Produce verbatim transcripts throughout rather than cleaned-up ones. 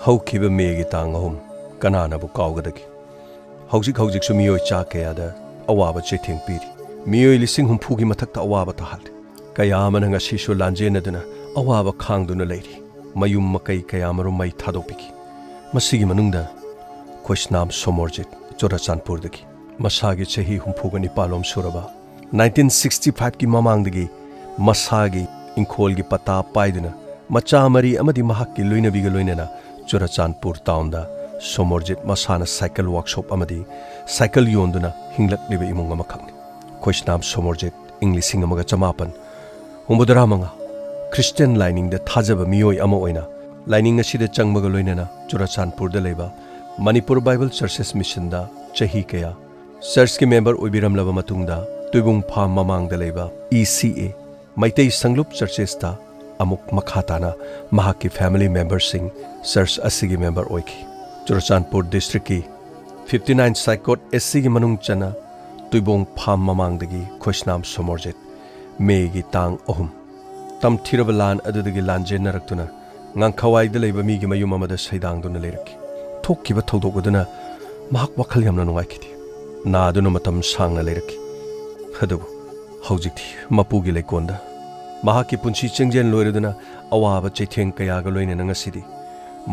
ꯍꯧꯈꯤꯕ ꯃꯦꯒꯤ ꯇꯥꯡ ꯑꯍꯨꯝ ꯀꯅꯥꯅꯕꯨ ꯀꯥꯎꯒꯗꯒꯦ? ꯍꯧꯖꯤꯛ ꯍꯧꯖꯤꯛꯁꯨ ꯃꯤꯑꯣꯏ ꯆꯥ ꯀꯌꯥꯗ ꯑꯋꯥꯕ ꯆꯩꯊꯦꯡ ꯄꯤꯔꯤ꯫ ꯃꯤꯑꯣꯏ ꯂꯤꯁꯤꯡ ꯍꯨꯝꯐꯨꯒꯤ ꯃꯊꯛꯇ ꯑꯋꯥꯕ ꯇꯥꯍꯜꯂꯤ꯫ ꯀꯌꯥ ꯑꯃꯅ ꯉꯁꯤꯁꯨ ꯂꯥꯟꯖꯦꯟꯅꯗꯨꯅ ꯑꯋꯥꯕ ꯈꯥꯡꯗꯨꯅ ꯂꯩꯔꯤ꯫ ꯃꯌꯨꯝ ꯃꯀꯩ ꯀꯌꯥ ꯃꯔꯨꯝ ꯃꯩ ꯊꯥꯗꯣꯛꯄꯤꯈꯤ꯫ ꯃꯁꯤꯒꯤ ꯃꯅꯨꯡꯗ ꯈꯣꯏꯁꯅꯥꯝ ꯁꯣꯃꯣꯔꯖꯤꯠ, ꯆꯨꯔꯥꯆꯥꯟꯄꯨꯔꯗꯒꯤ, ꯃꯁꯥꯒꯤ ꯆꯍꯤ ꯍꯨꯝꯐꯨꯒ ꯅꯤꯄꯥꯜꯂꯣꯝ ꯁꯨꯔꯕ, ꯅꯥꯏꯟꯇꯤꯟ ꯁꯤꯛꯁꯇꯤ ꯐꯥꯏꯚꯀꯤ ꯃꯃꯥꯡꯗꯒꯤ ꯃꯁꯥꯒꯤ ꯏꯪꯈꯣꯜꯒꯤ ꯄꯇꯥ ꯄꯥꯏꯗꯨꯅ ꯃꯆꯥ ꯃꯔꯤ ꯑꯃꯗꯤ ꯃꯍꯥꯛꯀꯤ ꯂꯣꯏꯅꯕꯤꯒ ꯂꯣꯏꯅꯅ ꯆꯨꯔꯥꯆꯥꯟꯄꯨꯔ ꯇꯥꯎꯟꯗ ꯁꯣꯃꯣꯔꯖꯤꯠ ꯃꯁꯥꯅ ꯁꯥꯏꯀꯜ ꯋꯥꯛꯁꯣꯞ ꯑꯃꯗꯤ ꯁꯥꯏꯀꯜ ꯌꯣꯟꯗꯨꯅ ꯍꯤꯡꯂꯛꯂꯤꯕ ꯏꯃꯨꯡ ꯑꯃꯈꯛꯅꯤ꯫ ꯈꯣꯏꯁꯅꯥꯝ ꯁꯣꯃꯣꯔꯖꯤꯠ ꯏꯪ ꯂꯤꯁꯤꯡ ꯑꯃꯒ ꯆꯃꯥꯄꯟ ꯍꯨꯝꯐꯨꯇꯔꯥ ꯃꯉꯥ ꯈ꯭ꯔꯤꯁꯇꯤꯌꯟ ꯂꯥꯏꯅꯤꯡꯗ ꯊꯥꯖꯕ ꯃꯤꯑꯣꯏ ꯑꯃ ꯑꯣꯏꯅ ꯂꯥꯏꯅꯤꯡ ꯑꯁꯤꯗ ꯆꯪꯕꯒ ꯂꯣꯏꯅꯅ ꯆꯨꯔꯥꯆꯥꯟꯄꯨꯔꯗ ꯂꯩꯕ ꯃꯅꯤꯄꯨꯔ ꯕꯥꯏꯕꯜ ꯆꯔꯆꯦꯁ ꯃꯤꯁꯟꯗ ꯆꯍꯤ ꯀꯌꯥ ꯆꯔꯆꯀꯤ ꯃꯦꯝꯕꯔ ꯑꯣꯏꯕꯤꯔꯝꯂꯕ ꯃꯇꯨꯡꯗ ꯇꯨꯏꯕꯨꯡ ꯐꯥꯝ ꯃꯃꯥꯡꯗ ꯂꯩꯕ ꯏ ꯁꯤ ꯑꯦ ꯃꯩꯇꯩ ꯁꯪꯂꯨꯞ ꯆꯔꯆꯦꯁꯇ ꯑꯃꯨꯛ ꯃꯈꯥ ꯇꯥꯅ ꯃꯍꯥꯛꯀꯤ ꯐꯦꯃꯤꯂꯤ ꯃꯦꯝꯕꯔꯁꯤꯡ ꯆꯔꯆ ꯑꯁꯤꯒꯤ ꯃꯦꯝꯕꯔ ꯑꯣꯏꯈꯤ꯫ ꯆꯨꯔꯆꯥꯟꯄꯨꯔ ꯗꯤꯁꯇ꯭ꯔꯤꯛꯀꯤ ꯐꯤꯐꯇꯤ ꯅꯥꯏꯟ ꯁꯥꯏꯀꯣꯠ ꯑꯦꯁ ꯁꯤꯒꯤ ꯃꯅꯨꯡ ꯆꯟꯅ ꯇꯨꯏꯕꯣꯡ ꯐꯥꯝ ꯃꯃꯥꯡꯗꯒꯤ ꯈꯣꯏꯁꯅꯥꯝ ꯁꯣꯃꯣꯔꯖꯤꯠ ꯃꯦꯒꯤ ꯇꯥꯡ ꯑꯍꯨꯝ ꯇꯝꯊꯤꯔꯕ ꯂꯥꯟ ꯑꯗꯨꯗꯒꯤ ꯂꯥꯟꯖꯦꯟꯅꯔꯛꯇꯨꯅ ꯉꯥꯡꯈꯋꯥꯏꯗ ꯂꯩꯕ ꯃꯤꯒꯤ ꯃꯌꯨꯝ ꯑꯃꯗ ꯁꯩꯗꯥꯡꯗꯨꯅ ꯂꯩꯔꯛꯈꯤ꯫ ꯊꯣꯛꯈꯤꯕ ꯊꯧꯗꯣꯛ ꯑꯗꯨꯅ ꯃꯍꯥꯛ ꯋꯥꯈꯜ ꯌꯥꯝꯅ ꯅꯨꯡꯉꯥꯏꯈꯤꯗꯦ꯫ ꯅꯥꯗꯨꯅ ꯃꯇꯝ ꯁꯥꯡꯅ ꯂꯩꯔꯛꯈꯤ꯫ ꯑꯗꯨꯕꯨ ꯍꯧꯖꯤꯛꯇꯤ ꯃꯄꯨꯒꯤ ꯂꯩꯀꯣꯜꯗ ꯃꯍꯥꯛꯀꯤ ꯄꯨꯟꯁꯤ ꯆꯦꯡꯖꯦꯜ ꯂꯣꯏꯔꯗꯨꯅ ꯑꯋꯥꯕ ꯆꯩꯊꯦꯡ ꯀꯌꯥꯒ ꯂꯣꯏꯅꯅ ꯉꯁꯤꯗꯤ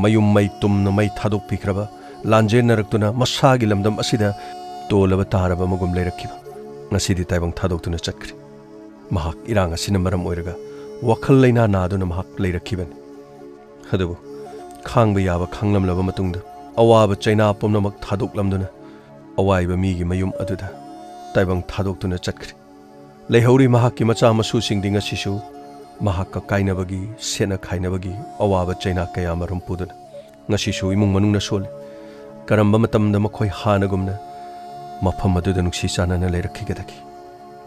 ꯃꯌꯨꯝ ꯃꯩ ꯇꯨꯝꯅ ꯃꯩ ꯊꯥꯗꯣꯛꯄꯤꯈ꯭ꯔꯕ, ꯂꯥꯟꯖꯦꯟꯅꯔꯛꯇꯨꯅ ꯃꯁꯥꯒꯤ ꯂꯝꯗꯝ ꯑꯁꯤꯗ ꯇꯣꯜꯂꯕ ꯇꯥꯔꯕ ꯑꯃꯒꯨꯝ ꯂꯩꯔꯛꯈꯤꯕ ꯉꯁꯤꯗꯤ ꯇꯥꯏꯕꯪ ꯊꯥꯗꯣꯛꯇꯨꯅ ꯆꯠꯈ꯭ꯔꯦ꯫ ꯃꯍꯥꯛ ꯏꯔꯥꯡ ꯑꯁꯤꯅ ꯃꯔꯝ ꯑꯣꯏꯔꯒ ꯋꯥꯈꯜ ꯂꯩꯅꯥ ꯅꯥꯗꯨꯅ ꯃꯍꯥꯛ ꯂꯩꯔꯛꯈꯤꯕꯅꯤ꯫ ꯑꯗꯨꯕꯨ ꯈꯥꯡꯕ ꯌꯥꯕ ꯈꯥꯡꯂꯝꯂꯕ ꯃꯇꯨꯡꯗ ꯑꯋꯥꯕ ꯆꯩꯅꯥ ꯄꯨꯝꯅꯃꯛ ꯊꯥꯗꯣꯛꯂꯝꯗꯨꯅ ꯑꯋꯥꯏꯕ ꯃꯤꯒꯤ ꯃꯌꯨꯝ ꯑꯗꯨꯗ ꯇꯥꯏꯕꯪ ꯊꯥꯗꯣꯛꯇꯨꯅ ꯆꯠꯈ꯭ꯔꯦ꯫ ꯂꯩꯍꯧꯔꯤ ꯃꯍꯥꯛꯀꯤ ꯃꯆꯥ ꯃꯁꯨꯁꯤꯡꯗꯤ ꯉꯁꯤꯁꯨ ꯃꯍꯥꯛꯀ ꯀꯥꯏꯅꯕꯒꯤ, ꯁꯦꯠꯅ ꯈꯥꯏꯅꯕꯒꯤ ꯑꯋꯥꯕ ꯆꯩꯅꯥ ꯀꯌꯥ ꯃꯔꯨꯝ ꯄꯨꯗꯨꯅ ꯉꯁꯤꯁꯨ ꯏꯃꯨꯡ ꯃꯅꯨꯡꯅ ꯁꯣꯜꯂꯤ꯫ ꯀꯔꯝꯕ ꯃꯇꯝꯗ ꯃꯈꯣꯏ ꯍꯥꯟꯅꯒꯨꯝꯅ ꯃꯐꯝ ꯑꯗꯨꯗ ꯅꯨꯡꯁꯤ ꯆꯥꯟꯅꯅ ꯂꯩꯔꯛꯈꯤꯒꯗꯒꯦ?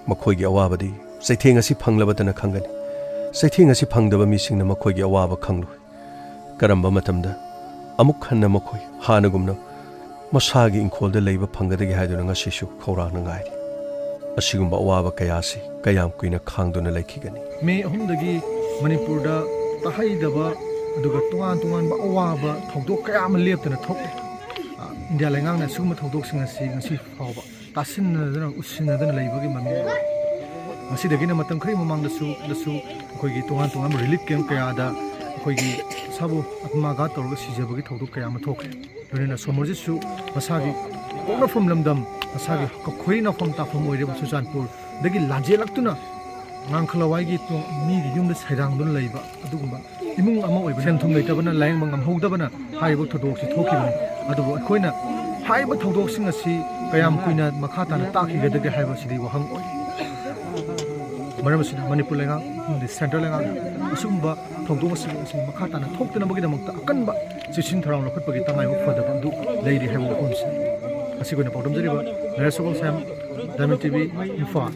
ꯃꯈꯣꯏꯒꯤ ꯑꯋꯥꯕꯗꯤ ꯆꯩꯊꯦꯡ ꯑꯁꯤ ꯐꯪꯂꯕꯇꯅ ꯈꯪꯒꯅꯤ꯫ ꯆꯩꯊꯦꯡ ꯑꯁꯤ ꯐꯪꯗꯕ ꯃꯤꯁꯤꯡꯅ ꯃꯈꯣꯏꯒꯤ ꯑꯋꯥꯕ ꯈꯪꯂꯣꯏ꯫ ꯀꯔꯝꯕ ꯃꯇꯝꯗ ꯑꯃꯨꯛ ꯍꯟꯅ ꯃꯈꯣꯏ ꯍꯥꯟꯅꯒꯨꯝꯅ ꯃꯁꯥꯒꯤ ꯏꯪꯈꯣꯜꯗ ꯂꯩꯕ ꯐꯪꯒꯗꯒꯦ ꯍꯥꯏꯗꯨꯅ ꯉꯁꯤꯁꯨ ꯈꯧꯔꯥꯡꯅ ꯉꯥꯏꯔꯤ꯫ ꯑꯁꯤꯒꯨꯝꯕ ꯑꯋꯥꯕ ꯀꯌꯥꯁꯤ ꯀꯌꯥꯝ ꯀꯨꯏꯅ ꯈꯥꯡꯗꯨꯅ ꯂꯩꯈꯤꯒꯅꯤ? ꯃꯦ ꯑꯍꯨꯝꯗꯒꯤ ꯃꯅꯤꯄꯨꯔꯗ ꯇꯥꯍꯩꯗꯕ ꯑꯗꯨꯒ ꯇꯣꯉꯥꯟ ꯇꯣꯉꯥꯟꯕ ꯑꯋꯥꯕ ꯊꯧꯗꯣꯛ ꯀꯌꯥ ꯑꯃ ꯂꯦꯞꯇꯅ ꯊꯣꯛꯂꯤ꯫ ꯑ, ꯏꯟꯗꯤꯌꯥ ꯂꯩꯉꯥꯛꯅ ꯁꯤꯒꯨꯝꯕ ꯊꯧꯗꯣꯛꯁꯤꯡ ꯑꯁꯤ ꯉꯁꯤ ꯐꯥꯎꯕ ꯇꯥꯁꯤꯟꯅꯗꯅ, ꯎꯁꯤꯟꯅꯗꯅ ꯂꯩꯕꯒꯤ ꯃꯃꯤ ꯑꯣꯏ꯫ ꯉꯁꯤꯗꯒꯤꯅ ꯃꯇꯝ ꯈꯔꯒꯤ ꯃꯃꯥꯡꯗꯁꯨ, ꯗꯁꯨ ꯑꯩꯈꯣꯏꯒꯤ ꯇꯣꯉꯥꯟ ꯇꯣꯉꯥꯟꯕ relief camp ꯀꯌꯥꯗ ꯑꯩꯈꯣꯏꯒꯤ ꯏꯁꯥꯕꯨ ꯑꯥꯇꯃꯥꯘꯥꯠ ꯇꯧꯔꯒ ꯁꯤꯖꯕꯒꯤ ꯊꯧꯗꯣꯛ ꯀꯌꯥ ꯑꯃ ꯊꯣꯛꯈ꯭ꯔꯦ꯫ ꯂꯣꯏꯅꯅ ꯁꯣꯃꯣꯔꯖꯤꯠꯁꯨ ꯃꯁꯥꯒꯤ ꯄꯣꯛꯅꯐꯝ ꯂꯝꯗꯝ, ꯃꯁꯥꯒꯤ ꯀꯈꯣꯏ ꯅꯥꯎꯐꯝ ꯇꯥꯐꯝ ꯑꯣꯏꯔꯤꯕ ꯆꯨꯔꯆꯥꯟꯄꯨꯔꯗꯒꯤ ꯂꯥꯟꯖꯦꯜꯂꯛꯇꯨꯅ ꯉꯥꯡꯈꯂꯋꯥꯏꯒꯤ ꯇꯣ-, ꯃꯤꯒꯤ ꯌꯨꯝꯗ ꯁꯩꯗꯥꯡꯗꯨꯅ ꯂꯩꯕ ꯑꯗꯨꯒꯨꯝꯕ ꯏꯃꯨꯡ ꯑꯃ ꯑꯣꯏꯕ, ꯁꯦꯟ ꯊꯨꯝ ꯂꯩꯇꯕꯅ ꯂꯥꯌꯦꯡꯕ ꯉꯝꯍꯧꯗꯕꯅ ꯍꯥꯏꯔꯤꯕ ꯊꯧꯗꯣꯛ ꯑꯁꯤ ꯊꯣꯛꯈꯤꯕꯅꯤ꯫ ꯑꯗꯨꯕꯨ ꯑꯩꯈꯣꯏꯅ ꯍꯥꯏꯔꯤꯕ ꯊꯧꯗꯣꯛꯁꯤꯡ ꯑꯁꯤ ꯀꯌꯥꯝ ꯀꯨꯏꯅ ꯃꯈꯥ ꯇꯥꯅ ꯇꯥꯛꯈꯤꯒꯗꯒꯦ ꯍꯥꯏꯕꯁꯤꯗꯤ ꯋꯥꯍꯪ ꯑꯣꯏ꯫ ꯃꯔꯝ ꯑꯁꯤꯅ ꯃꯅꯤꯄꯨꯔ ꯂꯩꯉꯥꯛ ꯑꯃꯗꯤ central ꯂꯩꯉꯥꯛꯅ ꯑꯁꯤꯒꯨꯝꯕ ꯊꯧꯗꯣꯛ ꯑꯁꯤ, ꯑꯁꯤ ꯃꯈꯥ ꯇꯥꯅ ꯊꯣꯛꯇꯅꯕꯒꯤꯗꯃꯛꯇ ꯑꯀꯟꯕ ꯆꯦꯛꯁꯤꯟ ꯊꯧꯔꯥꯡ ꯂꯧꯈꯠꯄꯒꯤ ꯇꯉꯥꯏꯕ ꯐꯗꯕ ꯑꯗꯨ ꯂꯩꯔꯤ ꯍꯥꯏꯕ ꯋꯥꯐꯝꯁꯤꯅꯤ꯫ ꯑꯁꯤꯒꯤ ꯑꯣꯏꯅ ꯄꯥꯎꯗꯝꯖꯔꯤꯕ ꯅꯔꯦꯁ ꯁꯒꯣꯜꯁꯦꯝ, Diamond T V, ꯏꯝꯐꯥꯜ꯫